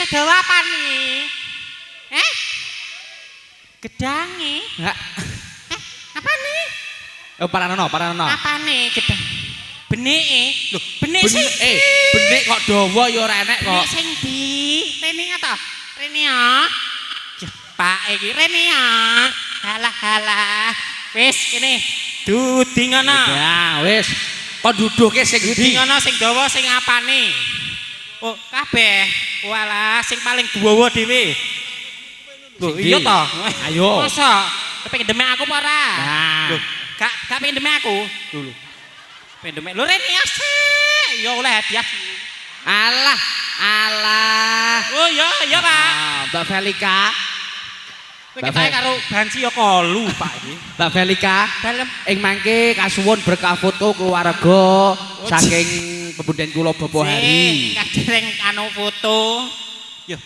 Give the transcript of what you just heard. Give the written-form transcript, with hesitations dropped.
sing dawa apa nih? Eh? Gedange? Ha. Eh, apa nih? Oh, paranono, paranono. Apa nih gedang? Benike? Lho, benik sing Eh, benik kok dawa ya ora enek kok. Benik sing di rene ta? Rene ya. Yah, Pak iki rene ya. Halah halah. Wis kene. Dudi ngono. Ya, wis. Kon duduhke sing Dudi ndi? ngono sing dawa sing apane? Oh, kabeh. Walah, sing paling dawa dhewe. Lho, Sing iya ndi? toh? Ayo. Masa pengen demek aku apa ora? Nah. Lho, gak pengen demek aku. Lho lho. Pengen demek. Lho rene asik. Ya oleh hadiah. Alah, alah. Oh iya, iya Pak. Ah, Mbak Velika, Kowe Mbak ketoke karo banci ya kolu, Pak iki. Mbak Velika, Dalem. Ing mangke kasuwun berkah foto keluarga saking pepunden kula Bapak Hari. Sing kadereng anu foto. Yo,